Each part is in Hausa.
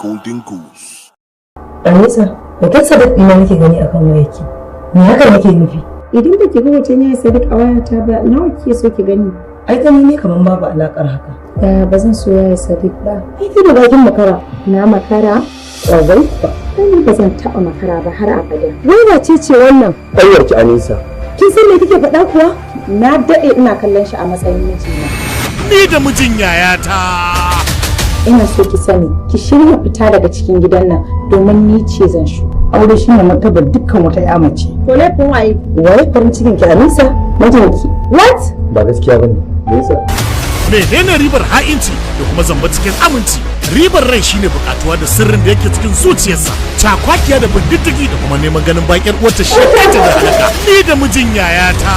Golden Goose. Anisa, hoton Sadiq ɗina nake gani akan wayarki. Me hakan yake nufi? Idan ba ki ga hoton yaya Sadiq a wayata ba, nawa kike so ki gani? Ai gani ne kamar babu alakar haka. Ya ba zan so yaya Sadiq ba? Ai ki da bakin makara. Na makara? Ƙwarai kuwa. Ai ba zan taɓa makara ba har abada. Wai wace ce wannan? Ƙanwarki Anisa. Kin san me kike faɗa kuwa? Na daɗe ina kallon shi a matsayin mijina. Ni da Mijin Yayata. Ina so ki sani, ki shirya fita daga cikin gidan nan domin ni ce zan shu. Aure shine martabar dukkan wata ya mace. To laifin waye? Waye farin cikin ki, Anisa? Mijinki. What? Ba gaskiya bane. Me yasa? Menene ribar ha'inci da kuma zamba cikin aminci? Ribar rai shine bukatuwa da sirrin da yake cikin zuciyarsa. Cakwakiya da bin diddigi da kuma neman ganin bakin uwarta shi ta da halaka. Ni da Mijin Yayata.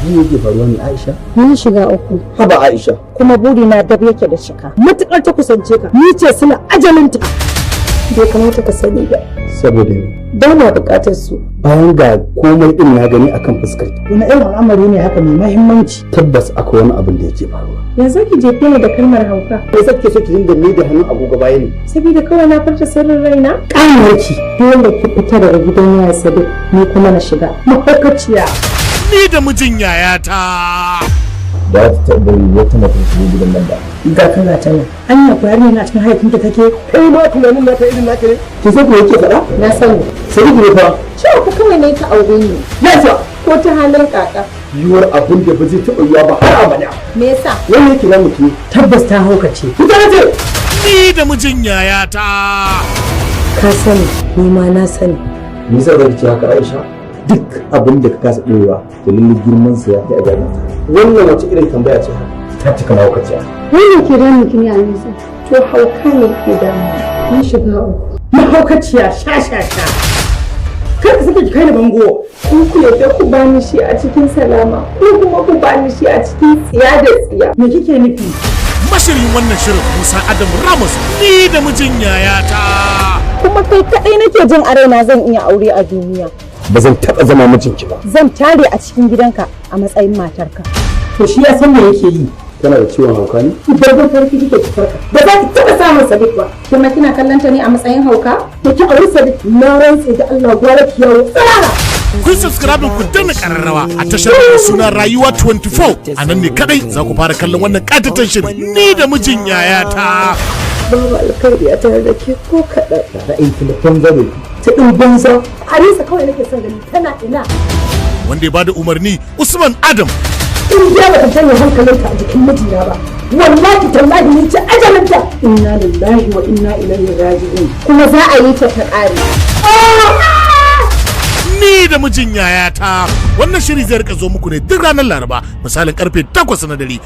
Me yake faruwa ne, Aisha? Mun shiga uku. Haba Aisha. Kuma burina dab yake da cika. Matukar ta kusance ka, ni ce suna ajalinta. Bai kamata ka sani ba. Saboda me? Ba na bukatar su. Bayan ga komai din na gani akan fuskar ki. Wani irin al'amari ne haka mai mahimmanci? Tabbas akwai wani abin da yake faruwa. Yanzu ki jefe ni da kalmar hauka. Me yasa kike so ki dinga mai da hannun agogo baya ne? Saboda kawai na furta sirrin raina? Ƙanwarki. Dole ki fita daga gidan yaya Sadiq, ni kuma na shiga. Mahaukaciya. Ni da Mijin Yayata. Ba ta taɓa bari wata mace ta shigo gidan nan ba. Ga kana ta nan. Anya ko yarinya na cikin hayyacinta take? Kai ma tunanin naka irin naka ne? Ki san ko yake faɗa? Na sani. Sadiq ne fa. Cewa ku kawai ne ka aure ni. Yasa. Ko ta halin kaka. Yiwuwar abin da ba zai taɓa yiwuwa ba har abada. Me yasa? Wannan yake nan mutum. Tabbas ta haukace. Fita ce. Ni da Mijin Yayata. Ka sani, ni ma na sani. Me yasa zaki ce haka, Aisha? Duk abin da ka kasa ɗorewa da lalle girman sa ya kai a gani. Wannan wace irin tambaya ce haka? Ta cika mahaukaciya. Wannan ke damun ki ne, Anisa? To hauka ne ke damu. Mun shiga uku. Mahaukaciya sha sha sha. Kar ka sake ki kai ni bango. Ku ku yadda ku bani shi a cikin salama ko kuma ku bani shi a cikin tsiya da tsiya. Me kike nufi? Mashirin wannan shirin Musa Adam Ramos. Ni da Mijin Yayata. Kuma kai kaɗai nake jin a raina zan iya aure a duniya. Ba zan taɓa zama mijinki ba. Zan tare a cikin gidanka a matsayin matarka. To shi ya san me yake yi. Tana da ciwon hauka ne? Babban farki kike ki farka. Ba za ki taɓa samun Sadiq ba. Kuma kina kallon ta ne a matsayin hauka? Da ki auri Sadiq, na rantse da Allah gwara ki yawo tsirara. Kun subscribe, ku danna kararrawa a tashar mai suna Rayuwa 24. A nan ne kadai za ku fara kallon wannan katatan shirin Ni da Mijin Yayata. Babu alkhairi a tare da ke ko kaɗan. Ra'ayin ki na banza ne. Ta ɗin banza. Anisa kawai nake son gani, tana ina? Wanda ya bada umarni Usman Adam. In dai bata janye hankalinta a jikin mijina ba, wallahi tallahi ni ce ajalinta. Inna lillahi wa inna ilaihi raji'un. Kuma za a yi ta ta ƙare. Ni da Mijin Yayata. Wannan shiri zai rika zo muku ne duk ranar Laraba misalin karfe 8 na dare.